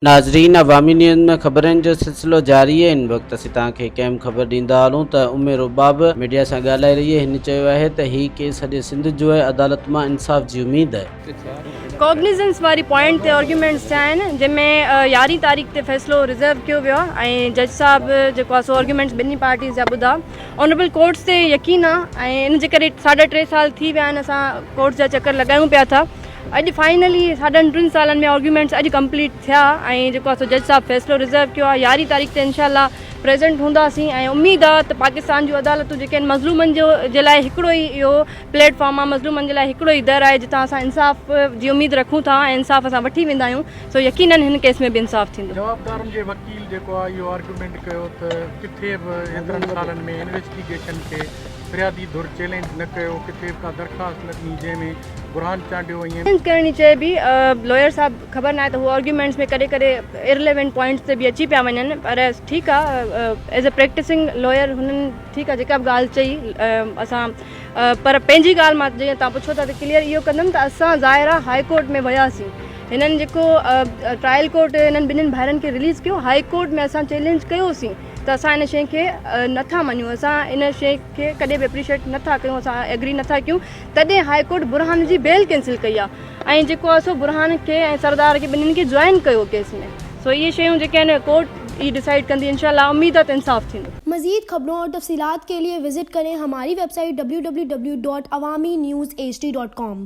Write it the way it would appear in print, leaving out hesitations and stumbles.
ناظرين عوامي نيوز ۾ خبرن جو سلسلو جاري آهي ان وقت اسين توهان کي هڪ اهم خبر ڏيندا هلون ته ام رباب ميڊيا سان ڳالهائي رهي آهي هن چيو آهي ته هي ڪيس سڄي سنڌ جو آهي عدالت مان انصاف جي اميد آهي. ڪوگنيزنس واري پوائنٽ تي آرگيومينٽس ٿيا آهن جنهن ۾ يارهين تاريخ تي فيصلو رزرو ڪيو ويو آهي ۽ جج صاحب جيڪو آهي سو آرگيومينٽس ٻنهي پارٽيز جا ٻڌا آنريبل ڪورٽس تي يقين آهي ۽ ان جي ڪري ساڍا ٽي سال ٿي ويا آهن اسان ڪورٽس جا چڪر لڳايون پيا ٿا اڄ فائنلي ساڍن ٽن سالن ۾ آرگيومينٽس اڄ ڪمپليٽ ٿيا ۽ جيڪو آهي سو جج صاحب فيصلو رزرو ڪيو آهي يارهين تاريخ تي انشاء الله پريزنٽ هونداسين ۽ اميد آهي ته پاڪستان جون عدالتون جيڪي آهن مظلومن جو جي لاء هڪڙو ئي اهو پليٽ فارم آهي مظلومن جي لاء هڪڙو ئي در آهي جتان اسان انصاف جي اميد رکون ٿا ۽ انصاف اسان وٺي ويندا آهيون سو يقينن هن ڪيس ۾ به انصاف ٿيندو. جوابدارن جي وڪيل جيڪو آهي اهو آرگيومينٽ ڪيو ته ڪٿي به ايترن سالن ۾ انويسٽيگيشن کي فريادي ڌر چئلينج نه ڪيو، ڪٿي به ڪا درخواست نه ڏني جنهن ۾ برهان چانڊيو ۽. چئلينج ڪرڻي چئبي لوئر صاحب خبر ناهي ته هو آرگيومينٽس ۾ ڪڏهن ڪڏهن ارليونٽ پوائنٽس تي به اچي پيا وڃن پر ٺيڪ آ ايز اي پريڪٽسنگ لوئر هنن ٺيڪ آ جيڪا به ڳالهه چئي اسان پر پنهنجي ڳالهه مان جيئن توهان پڇو ٿا ته ڪليئر اهو ڪندم ته اسان ظاهر آ هاء ڪورٽ ۾ وياسين هنن جيڪو ٽرائل ڪورٽ هنن ٻنهين ڀائرن کي رليز ڪيو هاء ڪورٽ ۾ اسان چئلينج ڪيوسين ته اسان ان شيء کي نٿا مڃون اسان ان شيء کي ڪڏهن به اپريشيئيٽ نٿا ڪيون اسان ايگري نٿا ڪيون تڏهن هاء ڪورٽ برهان جي بيل ڪينسل ڪئي آهي ۽ جيڪو آهي سو برهان کي ۽ سردار کي ٻنهين کي جوائن ڪيو ڪيس ۾ سو اهي شيون جيڪي آهن ڪورٽ ئي ڊسائيڊ ڪندي انشاء الله اميد آهي ته انصاف ٿيندو. مزيد خبرون اور تفصيلات ڪي لئي وزٽ ڪرين ھماري web site www.awamiNewsHD.com.